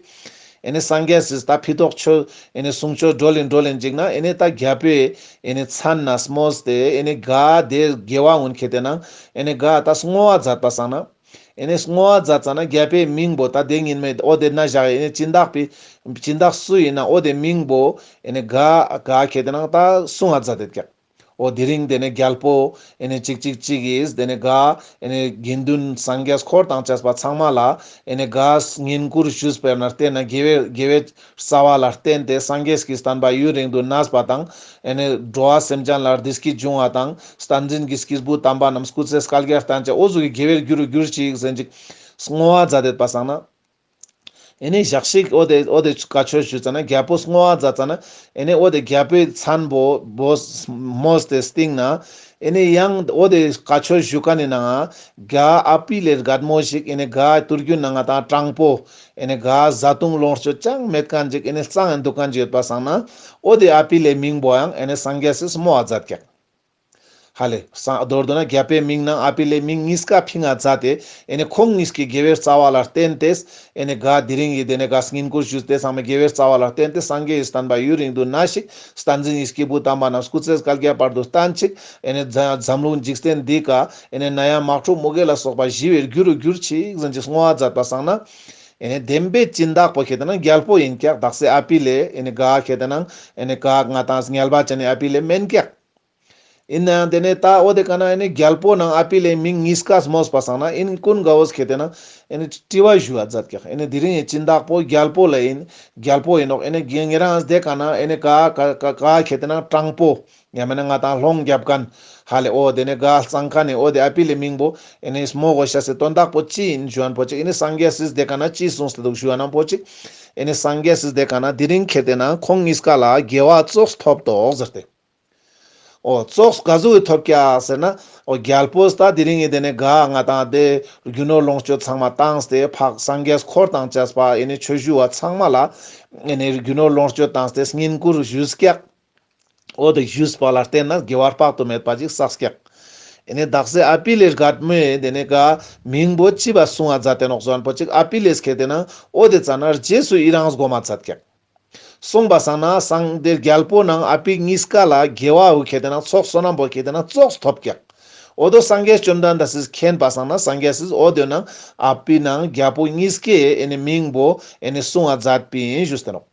ཨེ་ནེ་སངས་རྒྱས་སི་ད་ཕི་ཏོག་ཆོས་ཨེ་ནེ་གསུང་ཆོས་གྲོལ་ལིན་གྲོལ་ལིན་ཅིག་ན་ཨེ་ནེ་ད་རྒྱལ་པོའི་ཨེ་ནེ་མཚན་ན་སྨོས་ཏེ་ཨེ་ནེ་ག་དེ་དགེ་བ་འུན་ཁེ་ཏེ་ན་ཨེ་ནེ་ག་ད་བསྔོ་བ་མཛད་པ་སང་ན། ཨེ་ནེ་བསྔོ་བ་མཛད་ཙ་ན་རྒྱལ་པོའི་མིང་པོ་ད་དེ་ཉིན་མེད་འོ་དེ་ན་བཞག་ཨེ་ནེ་སྦྱིན་བདག་པི་སྦྱིན་བདག་སུ་ཨིན་ན་འོ་དེ་མིང་པོ་ཨེ་ནེ་ག་ག་ཁེ་ཏེ་ན་ད་གསུང་ང་མཛད་དེ་ཀྱག་འོ་དེ་རིང་དེ་ནེ་རྒྱལ་པོ་ཨེ་ནེ་ཅིག་ཅིག་ཅིག་གིས་དེ་ནེ་ག་ཨེ་ནེ་དགེ་འདུན་སངས་རྒྱས་འཁོར་དང་བཅས་པ་ཚང་མ་ལ་ཨེ་ནེ་ག་བསྙེན་བཀུར་ཞུས་པའི་ནང་བརྟེན་ན་དགེ་བའི་དགེ་བའི་རྩ་བ་ལ་བརྟེན་ཏེ་སངས་རྒྱས་ཀྱི་བསྟན་པ་ཡུན་རིང་དུ་གནས་པ་དང་། ཨེ་ནེ་འགྲོ་བ་སེམས་ཅན་ལ་བདེ་སྐྱིད་འབྱུང་བ་དང་། བསྟན་འཛིན་གྱི་སྐྱེས་བུ་དམ་པ་རྣམས་སྐུ་ཚེ་བསྐལ་བརྒྱར་བརྟན་ཅིག་འོ་ཟུག་གི་དགེ་བའི་རྒྱུ་རུ་གྱུར་ཅིག་ཟེར་ཅིག་བསྔོ་བ་མཛད་དེ་པ་སང་ན། ཨེ་ནེ་ཞག་ཞིག་འོ་དེ་འོ་དེ་བཀའ་ཆོས་ཞུས་ཙ་ན་རྒྱལ་པོ་བསྔོ་བ་མཛད་ཙ་ན་ཨེ་ནེ་འོ་དེ་རྒྱལ་པོའི་མཚན་པོ་བོ་སྨོས་ཏེ་སྟིང་ན་ཨེ་ནེ་ཡང་འོ་དེ་བཀའ་ཆོས་ཞུ་མཁན་ནི་ནང་ག་ཨ་པི་ལེ་རྒད་མོ་ཞིག་ཨེ་ནེ་ག་དུར་རྒྱུན་ནང་ང་ད་སྤྲང་པོ། ཨེ་ནེ་ག་བཟའ་བཏུང་ལོངས་སྤྱོད་ཅང་མེད་མཁན་ཅིག་ཨེ་ནེ་གཙང་ངེ་འདུག་མཁན་ཅིག་ཡོད་པ་སང་ན། འོ་དེ་ཨ་པི་ལེ་མིང་པོ་ཡང་ཨེ་ནེ་སངས་རྒྱས་སི་བསྔོ་བ་མཛད་ཀྱག་ཧ་ལེ། སང་མདོར་བསྡུ་ན་རྒྱལ་པོའི་མིང་ནང་ཨ་པི་ལེ་མིང་གཉིས་ཀ་ཕིང་ང་མཛད་དེ་ཨེ་ནེ་ཁོང་གཉིས་ཀྱི་དགེ་བའི་རྩ་བ་ལ་བརྟེན་ཏེ་ཨེ་ནེ་ག་དེ་རིང་གི་དེ་ནེ་ག་བསྙེན་བཀུར་ཞུས་ཏེ་ཚང་མ་དགེ་བའི་རྩ་བ་ལ་བརྟེན་ཏེ་སངས་རྒྱས་སི་བསྟན་པ་ཡུན་རིང་དུ་གནས་ཤིག་བསྟན་འཛིན་གྱི་སྐྱེས་བུ་དམ་པ་རྣམས་སྐུ་ཚེ་བསྐལ་བརྒྱའི་བར་དུ་བརྟན་ཅིག་ཨེ་ནེ་འཛམ་འཛམ་གླིང་འཇིག་རྟེན་འདི་ཀ་ཨེ་ནེ་ནད་ཡམས་དམག་འཁྲུག་མུ་གེ་ལ་སོགས་པ་ཞི་བའི་རྒྱུ་རུ་གྱུར་ཅིག་ཟེར་ཅིག་བསྔོ་བ་མཛད་པ་སང་ན། ཨེ་ནེ་བདེན་པའི་སྦྱིན་བདག་པོ་ཁེ་ཏེ་ན་རྒྱལ་པོ་ཨིན་ཀྱག་དག་ས་ཨ་པི་ལེ་ཨེ་ནེ་ག་ཁེ་ཏེ་ན་ཨེ་ནེ་ག་ང་ཏང་ངལ་བ་ཅན་ནི་ཨ་པི་ལེ་མེན་ཀྱག་ཨིན་ནའང་དེ་ནེ་ད་འོ་དེ་ཀ་ན་ཨེ་ནེ་རྒྱལ་པོ་ནང་ཨ་པི་ལེ་མིང་གཉིས་ཀ་སྨོས་པ་སང་ན་ཨིན་ཀུན་དགའ་བོས་ཁེ་ཏེ་ན་ཨེ་ནེ་དྲི་བ་ཞུ་བ་མཛད་ཀྱག་ཨེ་ནེ་དེ་རིང་ངི་སྦྱིན་བདག་པོ་རྒྱལ་པོ་ལ་ཨིན་རྒྱལ་པོ་ཨིན་ནོག་ཨེ་ནེ་ངེ་རང་དེ་ཀ་ན་ཨེ་ནེ་ག་ག་ག་ག་ཁེ་ཏེ་ན་སྤྲང་པོ་ཡང་མེན་ན་ང་ཏང་སློང་རྒྱབ་མཁན་ཧ་ལེ་འོ་དེ་ནེ་ག་གཙང་མཁན་ནི་འོ་དེ་ཨ་པི་ལེ་མིང་པོ་ཨེ་ནེ་སྨོ་དགོས་ཤེས་སི་དོན་དག་པོ་ཅི་ཨིན་ཞུ་བ་ན་པོ་ཅིག་ཨེ་ནེ་སངས་རྒྱས་སིས་དེ་ཀ་ན་ཅི་གསུངས་ཏེ་འདུག་ཞུ་བ་ན་པོ་ཅིག་ཨེ་ནེ་སངས་རྒྱས་སིས་དེ་ཀ་ན་དེ་རིང་ཁེ་ཏེ་ན་ཁོང་གཉིས་ཀ་ལ་དགེ་བ་ཙོགས་ཐོབ་ཏོག་ཟེར་ཏེ། འོ་ཙོགས་ག་ཟུག་གི་ཐོབ་ཀྱག་ཟེར་ན། འོ་རྒྱལ་པོས་ད་དེ་རིང་ངི་དེ་ནེ་ག་ང་ཏང་དེ་རྒྱུ་ནོར་ལོངས་སྤྱོད་ཚང་མ་བཏང་སྟེ་ཕག་སངས་རྒྱས་འཁོར་དང་བཅས་པ་ཨེ་ནེ་ཆོས་ཞུ་བ་ཚང་མ་ལ་ཨེ་ནེ་རྒྱུ་ནོར་ལོངས་སྤྱོད་བཏང་སྟེ་བསྙེན་བཀུར་ཞུས་ཀྱག་འོ་དེ་ཞུས་པ་ལ་བརྟེན་ན་དགེ་བ་དཔག་ཏུ་མེད་པ་ཅིག་བསགས་ཀྱག་ཨེ་ནེ་དག་ས་ཨ་པི་ལེ་རྒད་མོས་དེ་ནེ་ག་མིང་པོ་ཅི་བ་གསུང་བ་མཛད་དེ་ནོག་ཟེར་བ་ན་པོ་ཅིག་ཨ་པི་ལེས་ཁེ་ཏེ་ན་འོ་དེ་ཙ་ན་རྗེས་སུ་ཡི་རང་སྒོམ་མ་མཛད་ཀྱག་གསུངས་པ་སང་ན་སངས་དེ་རྒྱལ་པོ་ནང་ཨ་པི་གཉིས་ཀ་ལ་དགེ་བ་བོ་ཁེ་ཏེ་ན་ཚོགས་བསོད་ནམས་པོ་ཁེ་ཏེ་ན་ཙོགས་ཐོབ་ཀྱག་འོ་དོ་སངས་རྒྱས་བཅོམ་ལྡན་འདས་སིས་མཁྱེན་པ་སང་ན་སངས་རྒྱས་སིས་འོ་དོ་ནང་ཨ་པི་ནང་རྒྱལ་པོ་གཉིས་ཀའི་ཨེ་ནེ་མིང་པོ་ཨེ་ནེ་གསུང་བ་མཛད་པིན་ཞུས་ཏེ་ནོག་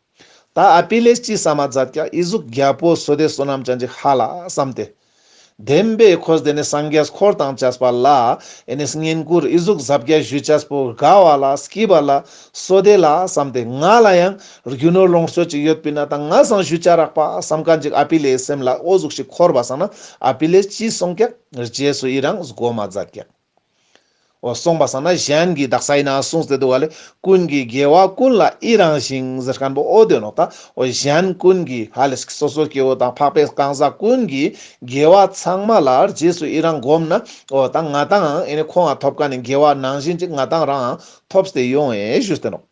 ད་ཨ་པི་ལེས་ཅི་བསམ་མ་མཛད་ཀྱག་ཨི་ཟུག་རྒྱལ་པོ་བསོད་བདེ་བསོད་ནམས་ཅན་ཅིག་ཧ་ལ་བསམ་སྟེ། བདེན་པའི་ཁོས་དེ་ནི་སངས་རྒྱས་འཁོར་དང་བཅས་པ་ལ་ཨེ་ནི་བསྙེན་བཀུར་ཨི་ཟུག་ཟབ་རྒྱས་ཞུ་བཅས་པོ་དགའ་བ་ལ་སྐྱིད་པ་ལ་བསོད་བདེ་ལ་བསམ་སྟེ་ང་ལ་ཡང་རྒྱུ་ནོར་ལོངས་སྤྱོད་ཅིག་ཡོད་པིན་ན་ད་ང་སང་ཞུ་ཆ་རག་པ་བསམ་མཁན་ཅིག་ཨ་པི་ལེའི་སེམས་ལ་འོ་ཟུག་ཞིག་འཁོར་བ་སང་ན་ཨ་པི་ལེས་ཅི་གསུངས་ཀྱག་རྗེས་སུ་ཡི་རང་སྒོམ་མ་མཛད་ཀྱག་འོ་གསུངས་པ་སང་ན་གཞན་གྱི་དག་ས་ཡིན་ན་གསུངས་ཏེ་འདུག་ག་ལེ། ཀུན་གྱི་དགེ་བ་ཀུན་ལ་ཡི་རང་ཞིང་ཟེར་མཁན་པོ་འོ་དེ་ནོག་ད་འོ་གཞན་ཀུན་གྱི་ཧ་ལེ་སོ་སོ་སྐྱེ་བོ་དང་འཕགས་པའི་གང་ཟག་ཀུན་གྱི་དགེ་བ་ཚང་མ་ལ་རྗེས་སུ་ཡི་རང་སྒོམ་ན་འོ་ད་ང་དང་ཨེ་ནི་ཁོང་ང་ཐོབ་མཁན་ནི་དགེ་བ་ནང་བཞིན་ཅིག་ང་དང་རང་ཐོབ་སྟེ་ཡོང་ཨེ་ཞུས་ཏེ་ནོག་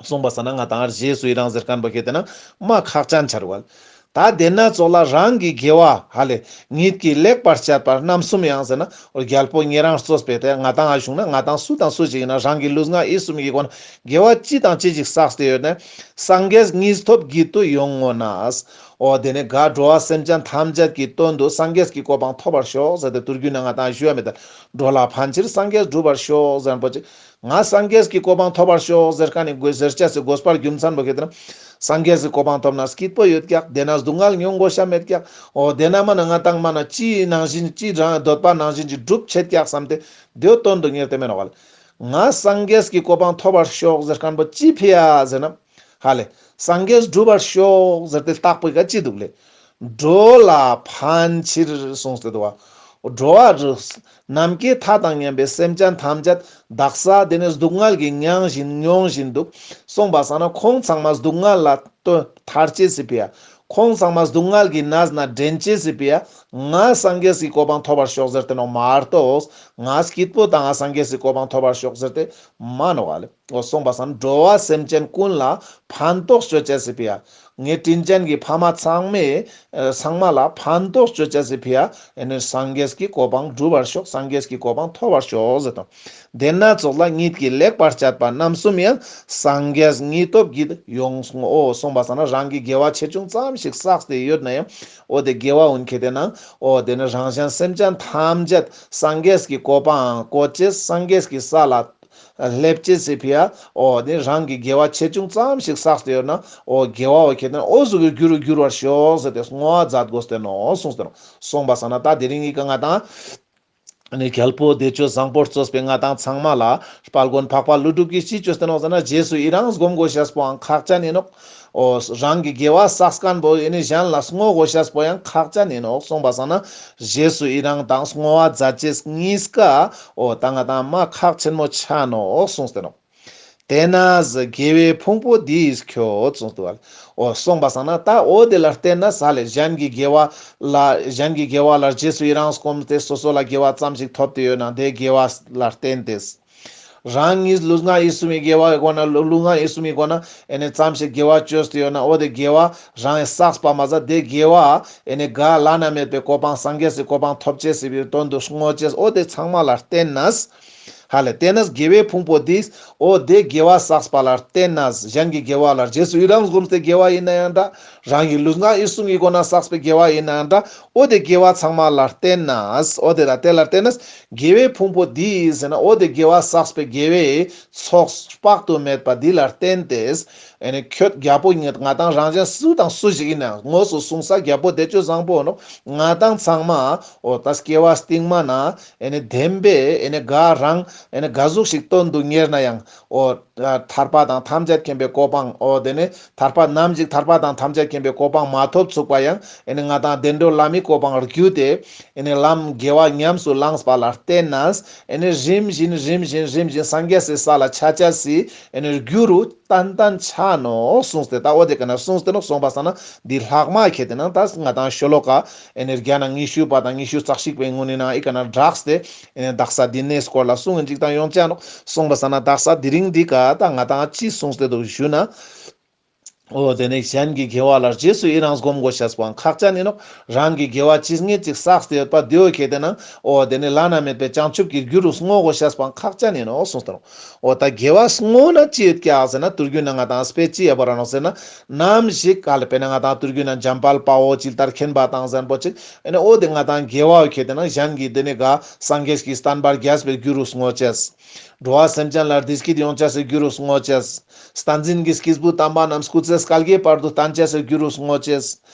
གསུངས་པ་སང་ན་ང་དང་རྗེས་སུ་ཡི་རང་ཟེར་མཁན་པོ་ཁྱེད་དེ་ན་མ་ཁག་ཅན་ཆ་རུག་ག་ལེ། ད་དེ་ན་ཙོགས་ལ་རང་གི་དགེ་བ་ཧ་ལེ་ཉིད་ཀྱིས་ལེགས་པར་སྤྱད་པ་རྣམ་གསུམ་ཡང་ཟེར་ན་འོ་རྒྱལ་པོ་ཉེ་རང་གཙོས་པའི་དེ་ང་དང་ཨ་བྱུང་ན་ང་དང་སུ་དང་སུ་ཞིག་ཡིན་ན་རང་གི་ལུས་ངག་ཡིད་གསུམ་གྱི་སྒོ་ན་དགེ་བ་ཅི་དང་ཅི་ཞིག་བསགས་ཏེ་ཡོད་ན་སངས་རྒྱས་ཉིད་ཐོབ་བགྱིད་དུ་ཡོང་ངོ་ན། འོ་དེ་ནི་ག་འགྲོ་བ་སེམས་ཅན་ཐམས་ཅད་ཀྱི་དོན་དུ་སངས་རྒྱས་ཀྱི་གོ་འཕང་ཐོབ་པར་ཤོག་ཟེར་ཏེ་དུས་རྒྱུན་ན་ང་དང་ཞུ་བ་མེད་ད། འགྲོ་ལ་ཕན་ཕྱིར་སངས་རྒྱས་འགྲུབ་པར་ཤོག་ཟེར་མཁན་པོ་ཅིག་ང་སངས་རྒྱས་ཀྱི་གོ་འཕང་ཐོབ་པར་ཤོག་ཟེར་མཁན་ནི་དགོས་ཟེར་ཅེས་སི་དགོས་པར་རྒྱུ་མཚན་པོ་ཁྱེད་དེ་ན། སངས་རྒྱས་ཀྱི་གོ་འཕང་ཐོབ་ན་སྐྱིད་པོ་ཡོད་ཀྱག་དེ་ན་སྡུག་བསྔལ་མྱོང་དགོས་ཤ་མེད་ཀྱག་འོ་དེ་ན་མ་ན་ང་དང་མ་ན་ཅི་ནང་བཞིན་ཅི་རང་འདོད་པ་ནང་བཞིན་ཅི་འགྲུབ་ཆེད་ཀྱག་བསམ་སྟེ་དེའོ་དོན་དུ་གཉེར་ཏེ་མེན་ནོག་ག་ལེ། ང་སངས་རྒྱས་ཀྱི་གོ་འཕང་ཐོབ་པར་ཤོག་ཟེར་མཁན་པོ་ཅི་ཕི་ཡ་ཟེར་ན། ཧ་ལེ། སངས་རྒྱས་འགྲུབ་པར་ཤོག་ཟེར་ཏེ་བཏགས་པོའི་ཀ་ཅི་འདུག་ལེ། འགྲོ་ལ་ཕན་ཕྱིར་གསུངས་ཏེ་འདུག་བ། འགྲོ་བ་རིགས་ནམ་མཁའི་མཐའ་དང་མཉམ་པའི་སེམས་ཅན་ཐམས་ཅད་དག་ས་དེ་ནི་སྡུག་བསྔལ་གྱི་མྱང་བཞིན་མྱོང་བཞིན་འདུག་གསུངས་པ་སང་ན་ཁོང་ཚང་མ་སྡུག་བསྔལ་ལ་ལྟོས་ཐར་ཅེས་སི་ཕི་ཡ། ཁོང་ཚང་མ་སྡུག་བསྔལ་གྱི་ནང་ན་འདྲེན་ཅེས་སི་ཕི་ཡ། ང་སངས་རྒྱས་ཀྱི་གོ་འཕང་ཐོབ་པར་ཤོག་ཟེར་ཏེ་ནོག་མ་གཏོགས་ང་སྐྱིད་པོ་དང་ང་སངས་རྒྱས་ཀྱི་གོ་འཕང་ཐོབ་པར་ཤོག་ཟེར་ཏེ་མ་ནོག་ག་ལེ། འོ་གསུངས་པ་སང་འགྲོ་བ་སེམས་ཅན་ཀུན་ལ་ཕན་ཐོགས་ཅོ་ཅེས་སི་ཕི་ཡ། ངའི་དྲིན་ཅན་གྱི་ཕ་མ་ཚང་མས་ཚང་མ་ལ་ཕན་ཐོགས་ཅོ་ཅེས་སི་ཕི་ཡ། ཨེ་ནི་སངས་རྒྱས་ཀྱི་གོ་འཕང་འགྲུབ་པར་ཤོག་སངས་རྒྱས་ཀྱི་གོ་འཕང་ཐོབ་པར་ཤོག་ཟེར་དང་། དེ་ན་ཙོགས་ལ་ཉིད་ཀྱིས་ལེགས་པར་སྤྱད་པ་རྣམ་གསུམ་ཡང་། སངས་རྒྱས་ཉིད་ཐོབ་བགྱིད་ཡོང་ངོ་། འོ་གསུངས་པ་སང་ན་རང་གི་དགེ་བ་ཆེ་ཆུང་ཙམ་ཞིག་བསགས་ཏེ་ཡོད་ན་ཡང་འོ་དེ་དགེ་བ་འོན་ཁྱེད་དེ་ན་འོ་དེ་ནི་རང་གཞན་སེམས་ཅན་ཐམས་ཅད་སངས་རྒྱས་ཀྱི་གོ་འཕང་བཀོད་ཅེས་སངས་རྒྱས་ཀྱི་ས་ལ་སླེབས་ཅེས་སི་ཕི་ཡ། འོ་དེ་རང་གི་དགེ་བ་ཆེ་ཆུང་ཙམ་ཞིག་བསགས་ཏེ་ཡོད་ན་འོ་དགེ་བ་འོ་ཁྱེད་དེ་ན་འོ་ཟུག་གི་རྒྱུ་རུ་འགྱུར་བར་ཤོག་ཟེར་ཏེ་བསྔོ་བ་མཛད་དགོས་ཏེ་ནོག་གསུངས་ཏེ་ནོག་གསུངས་པ་སང་ན་ད་དེ་རིང་གི་ཀ་ང་དང་ནི་རྒྱལ་པོ་བདེ་སྤྱོད་བཟང་པོར་གཙོས་པའི་ང་དང་ཚང་མ་ལ་དཔལ་མགོན་འཕགས་པ་ཀླུ་སྒྲུབ་ཀྱིས་ཅི་བཅོས་ཏེ་ནོག་ཟེར་ན་རྗེས་སུ་ཡི་རང་སྒོམ་དགོས་ཤེས་པོའང་ཁག་ཅན་ཡིན་ནོག་འོ་རང་གི་དགེ་བ་བསགས་མཁན་པོ་ཡིན་ནི་གཞན་ལ་བསྔོ་དགོས་ཤེས་པོ་ཡང་ཁག་ཅན་ཡིན་ནོག་གསུངས་པ་སང་ན་རྗེས་སུ་ཡི་རང་དང་བསྔོ་བ་མཛད་ཅེས་གཉིས་ཀ་འོ་ད་ང་དང་མ་ཁག་ཆེན་མོ་ཆ་ནོག་གསུངས་ཏེ་ནོག་དེས་ན་དགེ་བའི་ཕུང་པོ་འདིས་ཁྱོད་གསུངས་ཏེ་བ། འོ་གསུངས་པ་སང་ན་ད་འོ་དེ་ལ་བརྟེན་ན་ས་ལེ་གཞན་གྱི་དགེ་བ་ལ་གཞན་གྱི་དགེ་བ་ལ་རྗེས་སུ་ཡི་རང་སྒོམ་སྟེ་སོ་སོ་ལ་དགེ་བ་ཙམ་ཞིག་ཐོབ་སྟེ་ཡོད་ན་དེ་དགེ་བ་ལ་བརྟེན་ཏེ། རང་ཉིད་ལུས་ངག་ཡིད་གསུམ་གྱི་དགེ་བ་གོ་ན་ལུ་ལུས་ངག་ཡིད་གསུམ་གྱི་སྒོ་ན་ཨེ་ནི་ཙམ་ཞིག་དགེ་བ་བཅོས་ཏེ་ཡོད་ན་འོ་དེ་དགེ་བ་རང་ཡི་བསགས་པ་མ་ཟད་དེ་དགེ་བ་ཨེ་ནི་ག་བླ་ན་མེད་པའི་གོ་འཕང་སངས་རྒྱས་སི་གོ་འཕང་ཐོབ་ཅེས་སི་དོན་དུ་བསྔོ་ཅེས་འོ་དེ་ཚང་མ་ལ་བརྟེན་ན། ཧ་ལེ། དེས་ན་དགེ་བའི་ཕུང་པོ་འདིས། འོ་དེ་དགེ་བ་བསགས་པ་ལ་བརྟེན་ན། གཞན་གྱི་དགེ་བ་ལ་རྗེས་སུ་ཡི་རང་སྒོམ་སྟེ་དགེ་བ་ཡིན་ན་ཡང་འདྲ། རང་གི་ལུས་ངག་ཡིད་གསུམ་གྱི་སྒོ་ན་བསགས་པའི་དགེ་བ་ཡིན་ན་ཡང་འདྲ། འོ་དེ་དགེ་བ་ཚང་མ་ལ་བརྟེན་ན། འོ་དེ་ལ་དེ་ལ་བརྟེན་ན། དགེ་བའི་ཕུང་པོ་འདིས་ཟེར་ན་འོ་དེ་དགེ་བ་བསགས་པའི་དགེ་བའི་ཚོགས་དཔག་ཏུ་མེད་པ་འདི་ལ་བརྟེན་ཏེ། ཨེ་ནི་ཁྱོད་རྒྱལ་པོ་ཉིད་ང་དང་རང་གཞན་སུ་དང་སུ་ཞིག་ཡིན་ན་དངོས་སུ་གསུངས་ས་རྒྱལ་པོ་བདེ་སྤྱོད་བཟང་པོ་ནོག་ང་དང་ཚང་མ་འོ་ད་སྐྱེ་བ་སྟིང་མ་ན། ཨེ་ནི་བདེན་པའི་ཨེ་ནི་ག་རང་ཨེ་ནི་ག་ཟུག་ཞིག་དོན་དུ་གཉེར་ན་ཡང་འོ་ཐར་པ་དང་ཐམས་ཅད་མཁྱེན་པའི་གོ་འཕང་འོ་དེ་ནི་ཐར་པ་ནམ་ཞིག་ཐར་པ་དང་ཐམས་ཅད་མཁྱེན་པའི་གོ་འཕང་མ་ཐོབ་ཚུགས་པ་ཡང་ཨེ་ནི་ང་དང་བདེ་འགྲོ་ལྷ་མིའི་གོ་འཕང་བརྒྱུད་དེ་ཨེ་ནི་ལམ་དགེ་བ་ཉམས་སུ་བླངས་པ་ལ་བརྟེན་ནས་ཨེ་ནི་རིམ་བཞིན་རིམ་བཞིན་རིམ་བཞིན་སངས་རྒྱས་སི་ས་ལ་ཆ་ཆ་སི་ཨེ་ནི་རྒྱུ་རུ་ཏན་ཏན་ཆ་ནོག་གསུངས་ཏེ་ད་འོ་དེ་ཀ་ན་གསུངས་ཏེ་ནོག་གསུངས་པ་སང་ན་འདི་ལྷག་མ་ཁྱེད་དེ་ན་ད་ང་དང་ཤོ་ལོ་ཀ་ཨེ་ནི་བརྒྱ་ན་ཉི་ཤུ་པ་དང་ཉི་ཤུ་རྩ་གཅིག་པའི་ངོ་ནི་ན་ཨི་ཀ་ན་བསྒྲགས་ཏེ་ཨེ་ནི་དག་ས་འདི་ནས་སྐོར་ལ་གསུང་ངིན་ཅིག་དང་ཡོང་ཅ་ནོག་གསུངས་པ་སང་ན་དག་ས་དེ་རིང་འདི་ཀ་ད་ང་དང་ཅི་གསུངས་ཏེ་འདུག་ཞུ་ན། འོ་དེ་ནས་གཞན་གྱི་དགེ་བ་ལ་རྗེས་སུ་ཡི་རང་སྒོམ་དགོས་ཤེས་པོའང་ཁག་ཅན་ཡིན་ནོག་རང་གི་དགེ་བ་ཇི་སྙེད་ཅིག་བསགས་ཏེ་ཡོད་པ་དེའོ་ཁྱེད་དེ་ན་འོ་དེ་ནི་བླ་ན་མེད་པའི་བྱང་ཆུབ་ཀྱི་རྒྱུ་རུ་བསྔོ་དགོས་ཤེས་པོའང་ཁག་ཅན་ཡིན་ནོག་གསུངས་ཏེ་ནོག་འོ་ད་དགེ་བ་བསྔོ་ན་ཅི་ཡོད་ཀྱག་ཟེར་ན་དུས་རྒྱུན་ན་ང་དང་དཔེ་ཅི་ཡ་བོ་ར་ནོག་ཟེར་ན་ནམ་ཞིག་ག་ལ་དཔེར་ན་ང་དང་དུས་རྒྱུན་ན་འཇམ་དཔལ་དཔའ་བོ་ཇི་ལྟར་མཁྱེན་པ་དང་ཟེར་པོ་ཅིག་ཨེ་ནི་འོ་དེ་ང་དང་དགེ་བའོ་ཁྱེད་དེ་ན་གཞན་གྱི་དེ་ནི་ག་སངས་རྒྱས་ཀྱི་བསྟན་པ་རྒྱས་པའི་རྒྱུ་རུ་བསྔོ་ཅེས། འགྲོ་བ་སེམས་ཅན་ལ་བདེ་སྐྱིད་ཡོང་ཅེས་སི་རྒྱུ་རུ་བསྔོ་ཅེས། བསྟན་འཛིན་གྱི་སྐྱེས་བུ་དམ་པ་རྣམས་སྐུ་ཚེ་ སྐལ་བརྒྱའི་བར་དུ་བརྟན་ཅེས་སི་རྒྱུ་རུ་བསྔོ་ཅེས།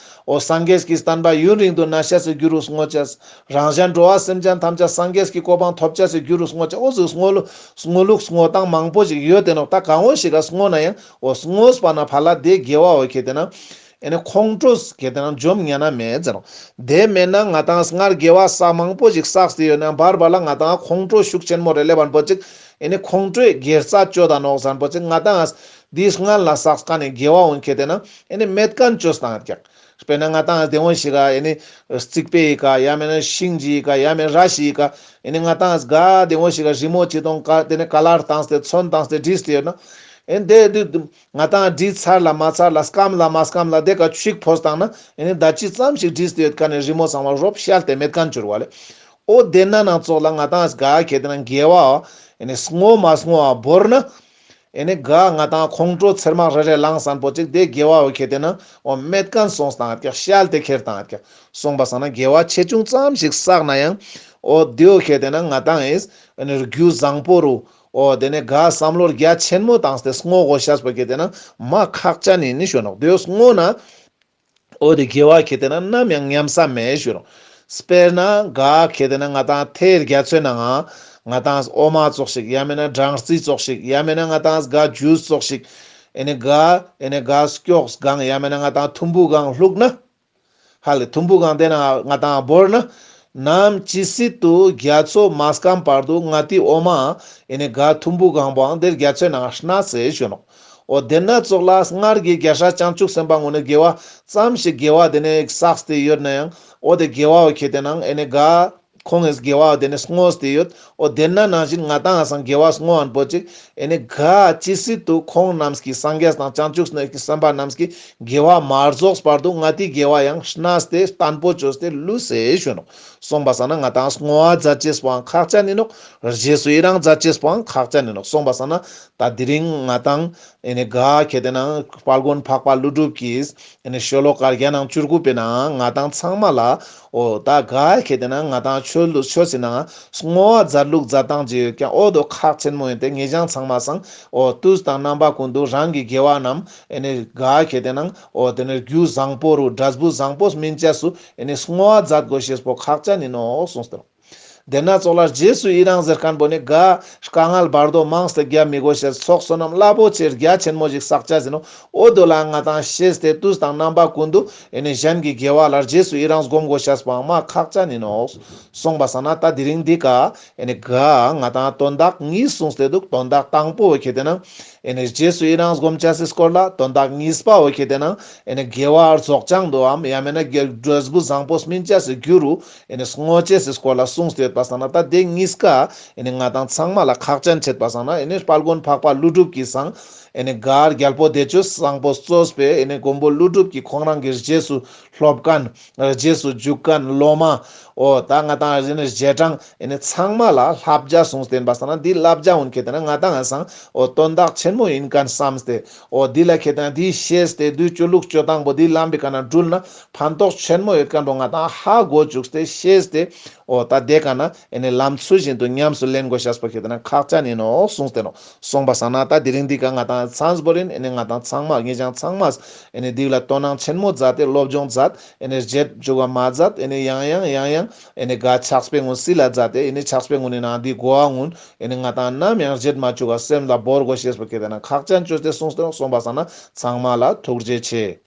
འོ་སངས་རྒྱས་ཀྱི་བསྟན་པ་ཡུན་རིང་དུ་གནས་ཅེས་སི་རྒྱུ་རུ་བསྔོ་ཅེས། རང་གཞན་འགྲོ་བ་སེམས་ཅན་ཐམས་ཅད་སངས་རྒྱས་ཀྱི་གོ་འཕང་ཐོབ་ཅེས་སི་རྒྱུ་རུ་བསྔོ་ཅེས། འོ་ཟུག་བསྔོ་ལུགས་བསྔོ་ལུགས་བསྔོ་སྟངས་མང་པོ་ཞིག་ཡོད་དེ་ནོག། ད་གང་བོ་ཞིག་ག་བསྔོ་ན་ཡང་འོ་བསྔོས་པ་ན་ཕར་ལ་དེ་དགེ་བ་འོ་ཁེ་ཏེ་ན་ཨེ་ནི་ཁོང་ཁྲོས་ཁེ་ཏེ་ན་འཇོམས་ཉན་ན་མེད་ཟེར་ནོག། དེ་མེད་ན་ང་ཏང་སྔར་དགེ་བ་བསགས་མང་པོ་ཞིག་བསགས་ཏེ་ཡོད་ན་བར་བར་ལ་ང་ཏང་ཁོང་ཁྲོ་ཤུགས་ཆེན་མོ་རེ་སླེབས་པ་པོ་ཅིག། ཨེ་ནི་ཁོང་ཁྲོས་དགེ་རྩ་གཅོད་ད་ནོག་ཟེར་པོ་ཅིག། ང་ཏང་འདི་སྔར་ལ་བསགས་མཁན་ནི་དགེ་བ་འོ་ཁེ་ཏེ་ན་ཨེ་ནི་མེད་མཁན་བཅོས་བཏང་ཡོད་ཀྱག། དཔེར་ན་ང་ཏང་དེ་འོ་ཞིག་ག་ཨེ་ནི་རྩིག་པའི་ཡི་ག་ཡ་མེད་ན་ཤིང་གི་ཡི་ག་ཡ་མེད་ར་ཤི་ཡི་ག་ཨེ་ནི་ང་ཏང་ག་དེ་འོ་ཞིག་ག་རི་མོ་ཅི་དང་ག་དེ་ནི་ཀ་ལར་བཏང་སྟེ་ཚོན་བཏང་སྟེ་བྲིས་ཏེ་ཡོད་ན། ཨེ་ནི་དེ་དུས་ང་ཏང་བྲིས་ཚར་ལ་མ་ཚར་ལ་སྐམ་ལ་མ་སྐམ་ལ་དེ་ཀ་ཆུ་ཞིག་ཕོས་བཏང་ན་ཨེ་ནི་ད་ཅི་ཙམ་ཞིག་བྲིས་ཏེ་ཡོད་མཁན་ནི་རི་མོ་ཚང་མ་རོབ་ཤལ་ཏེ་མེད་མཁན་བཅོ་བ་ལེ། འོ་དེ་ན་ནང་ཙོགས་ལ་ང་ཏང་ག་ཁེ་ཏེ་ན་དགེ་བ་ཨེ་ནི་བསྔོ་མ་བསྔོ་བ་བོར་ན། ཨེ་ནི་ག་ང་ཏང་ཁོང་ཁྲོ་ཚེར་མ་རེ་རེ་ལངས་སན་པོ་ཅིག་དེ་དགེ་བ་འོ་ཁེ་ཏེ་ན་འོ་མེད་མཁན་སོང་སྟངས་ཀྱག། ཤལ་ཏེ་ཁྱེར་སྟངས་ཀྱག། སོང་པ་སང་ན་དགེ་བ་ཆེ་ཆུང་ཙམ་ཞིག་བསགས་ན་ཡང་འོ་དེ་འོ་ཁེ་ཏེ་ན་ང་ཏང་ཨེ་ནི་རྒྱུ་བཟང་པོ་རུ་འོ་དེ་ནི་ག་བསམ་བློ་རྒྱ་ཆེན་མོ་བཏང་སྟེ་བསྔོ་དགོས་ཤེས་པོ་ཁེ་ཏེ་ན་མ་ཁག་ཅན་ཡིན་ནི་ཞུ་ནོག། དེ་འོ་བསྔོ་ན། འོ་དེ་དགེ་བ་ཁེ་ཏེ་ན་ནམ་ཡང་ཉམས་ས་མེད་ཞུ་རུང་། དཔེར་ན་ག་ཁེ་ཏེ་ན་ང་ཏང་ཐེར་རྒྱ་མཚོའི་ནང་ང་ང་ཏང་འོ་མ་ཙོགས་ཤིག་ཡ་མེད་ན་སྦྲང་རྩི་ཙོགས་ཤིག་ཡ་མེད་ན་ང་ཏང་ག་ཇུས་ཙོགས་ཤིག། ཨེ་ནི་ག་ཨེ་ནི་ག་སྐྱོགས་གང་ཡ་མེད་ན་ང་ཏང་ཐུམ་བུ་གང་བླུགས་ན། ཧ་ལེ་ཐུམ་བུ་གང་དེ་ན་ང་ཏང་བོར་ན། ནམ་ཅི་སྲིད་དུ་རྒྱ་མཚོ་མ་སྐམ་བར་དུ་ང་ཏི་འོ་མ་ཨེ་ནི་ག་ཐུམ་བུ་གང་པོའང་དེར་རྒྱ་མཚོའི་ནང་ང་སྣ་ཟེར་ཞུ་ནོག། འོ་དེ་ན་ཙོགས་ལ་སྔར་གྱི་རྒྱལ་སྲས་བྱང་ཆུབ་སེམས་དཔའ་ངོ་ནས་དགེ་བ་ཙམ་ཞིག་དགེ་བ་དེ་ནས་བསགས་ཏེ་ཡོད་ན་ཡང་འོ་དེ་དགེ་བ་འོ་ཁེ་ཏེ་ནང་ཨེ་ནི་ག་ཁོང་ངིས་དགེ་བ་དེ་ནས་བསྔོས་ཏེ་ཡོད། འོ་དེ་ན་ནང་བཞིན་ང་ཏང་ང་སང་དགེ་བ་བསྔོ་བ་པོ་ཅིག་ཨེ་ནི་ག་ཅི་སྲིད་དུ་ཁོང་རྣམས་ཀྱི་སངས་རྒྱས་དང་བྱང་ཆུབ་སེམས་དཔའ་རྣམས་ཀྱི་དགེ་བ་མ་རྫོགས་བར་དུ་ང་ཏི་དགེ་བ་ཡང་སྣ་སྟེ་བརྟན་པོ་བཅོས་ཏེ་ལུས་ཟེར་ཞུ་ནོག། སོང་པ་སང་ན་ང་ཏང་བསྔོ་བ་མཛད་ཅེས་པོའང་ཁག་ཅན་ཡིན་ནོག། རྗེས་སུ་ཡི་རང་མཛད་ཅེས་པོའང་ཁག་ཅན་ཡིན་ནོག། སོང་པ་སང་ན་ད་དེ་རིང་ང་ཏང་ཨེ་ནི་ག་ཁེ་ཏེ་ན་དཔལ་མགོན་འཕགས་པ་ཀླུ་སྒྲུབ་ཀྱིས་ཨེ་ནི་ཤོ་ལོ་ཀ་བརྒྱ་ནང་བཅུ་དགུ་པའི་ནང་ང་ཏང་ཚང་མ་ལ་འོ་ད་ག་ཁེ་ཏེ་ན་ང་ཏང་ཆོས་ལུགས་ཆོས་སི་ནང་བསྔོ་བ་མཛད་ལུགས་མཛད་སྟངས་ཅིག་ཡོད་ཀྱང་འོ་དོ་ཁག་ཆེན་མོ་ཡིན་ཏེ་ངེད་ཅག་ཚང་མ་སང་འོ་དུས་དང་རྣམ་པ་ཀུན་ཏུ་རང་གི་དགེ་བ་རྣམས་ཨེ་ནི་ག་ཁེ་ཏེ་ན་འོ་དེ་ནི་རྒྱུ་བཟང་པོ་རུ་འབྲས་བུ་བཟང་པོ་སྨིན་ཅེས་སུ་ཨེ་ནི་བསྔོ་བ་མཛད་དགོས་ཤེས་པོ་ཁག་ཅན་ཡིན་ནོག་གསུངས་ཏེ། དེ་ན་ཙོགས་ལ་རྗེས་སུ་ཡི་རང་ཟེར་མཁན་པོ་ནི་ག་དཀའ་ངལ་བར་དོ་མང་སྟེ་རྒྱབ་མི་དགོས་ཤེས་ཚོགས་བསོད་ནམས་རླབས་པོ་ཆེ་རྒྱ་ཆེན་མོ་ཞིག་བསགས་ཅེས་ཡིན་ནོག། འོ་དོ་ལ་ང་ཏང་ཤེས་ཏེ་དུས་དང་རྣམ་པ་ཀུན་ཏུ་ཨེ་ནི་གཞན་གྱི་དགེ་བ་ལ་རྗེས་སུ་ཡི་རང་སྒོམ་དགོས་ཤེས་པོའང་མ་ཁག་ཅན་ཡིན་ནོག། སོང་པ་སང་ན་ད་དེ་རིང་འདི་ཀ་ཨེ་ནི་ག་ང་ཏང་དོན་དག་གཉིས་གསུངས་ཏེ་འདུག། དོན་དག་དང་པོ་བོ་ཁེ་ཏེ་ན་ཨེ་ནི་རྗེས་སུ་ཡི་རང་སྒོམ་ཅེས་སི་སྐོར་ལ། དོན་དག་གཉིས་པ་བོ་ཁེ་ཏེ་ན་ཨེ་ནི་དགེ་བ་རྫོགས་བྱང་དུའམ་ཡང་མེད་ན་དགེ་འབྲས་བུ་བཟང་པོ་སྨིན་ཅེས་སི་རྒྱུ་རུ་ཨེ་ནི་བསྔོ་ཅེས་སི་སྐོར་ལ་གསུངས་ཏེ་ཡོད་པ་སང་ན་ད་དེ་གཉིས་ཀ་ཨེ་ནི་ང་ཏང་ཚང་མ་ལ་ཁག་ཅན་ཆེད་པ་སང་ན་ཨེ་ནི་དཔལ་མགོན་འཕགས་པ་ཀླུ་སྒྲུབ་ཀྱི་སང་ཨེ་ནི་ག་རྒྱལ་པོ་བདེ་སྤྱོད་བཟང་པོ་གཙོས་པའི་ཨེ་ནི་མགོན་པོ་ཀླུ་སྒྲུབ་ཀྱི་ཁོང་རང་གི་རྗེས་སུ་སློབ་མཁན་རྗེས་སུ་འཇུག་མཁན་སློབ་མ་འོ་ད་ང་ཏང་ཨེ་ནི་རྗེས་འབྲང་ཨེ་ནི་ཚང་མ་ལ་བསླབ་བྱ་གསུངས་ཏེ་ཡིན་པ་སང་ན་འདི་བསླབ་བྱ་འོན་ཁེ་ཏེ་ན་ང་ཏང་ང་སང་འོ་དོན་དག་ཆེན་མོ་ཡིན་མཁན་བསམས་ཏེ་འོ་འདི་ལ་ཁེ་ཏེ་ན་འདི་ཤེས་ཏེ་འདི་སྤྱོད་ལུགས་སྤྱོད་སྟངས་པོ་འདི་ལམ་པའི་ཀ་ན་འགྲུལ་ན་ཕན་ཐོགས་ཆེན་མོ་ཡོད་མཁན་པོ་ང་ཏང་ཧ་གོ་བཅུག་སྟེ་ཤེས་ཏེ་འོ་ད་དེ་ཀ་ན་ཨེ་ནི་ལམ་ཚུལ་བཞིན་དུ་ཉམས་སུ་ལེན་དགོས་ཤེས་པོ་ཁེ་ཏེ་ན་ཁག་ཅན་ཡིན་ནོག་གསུངས་ཏེ་ནོག། སོང་པ་སང་ན་ད་དེ་རིང་འདི་ཀ་ང་ཏང་ཚང་བོ་རིན་ཨེ་ནི་ང་ཏང་ཚང་མ་ངེད་ཅག་ཚང་མ་ཨེ་ནི་འདི་ལ་དོ་སྣང་ཆེན་མོ་མཛད་དེ་སློབ་སྦྱོང་མཛད། ཨེ་ནི་རྗེད་འཇུག་ག་མ་མཛད། ཨེ་ནི་ཡང་ཡང་ཡང་ཡང་ཨེ་ནི་ག་ཕྱག་དཔེ་ངུན་སིལ་ལ་མཛད་དེ་ཨེ་ནི་ཕྱག་དཔེ་ངུན་ནི་ནང་འདི་གོ་བ་ངུན་ཨེ་ནི་ང་ཏང་ནམ་ཡང་རྗེད་མ་བཅུག་ག་སེམས་ལ་བོར་དགོས་ཤེས་པོ་ཁེ་ཏེ་ན་ཁག་ཅན་བཅོས་ཏེ་གསུངས་ཏེ་སོང་པ་སང་ན་ཚང་མ་ལ་ཐུགས་རྗེ་ཆེ།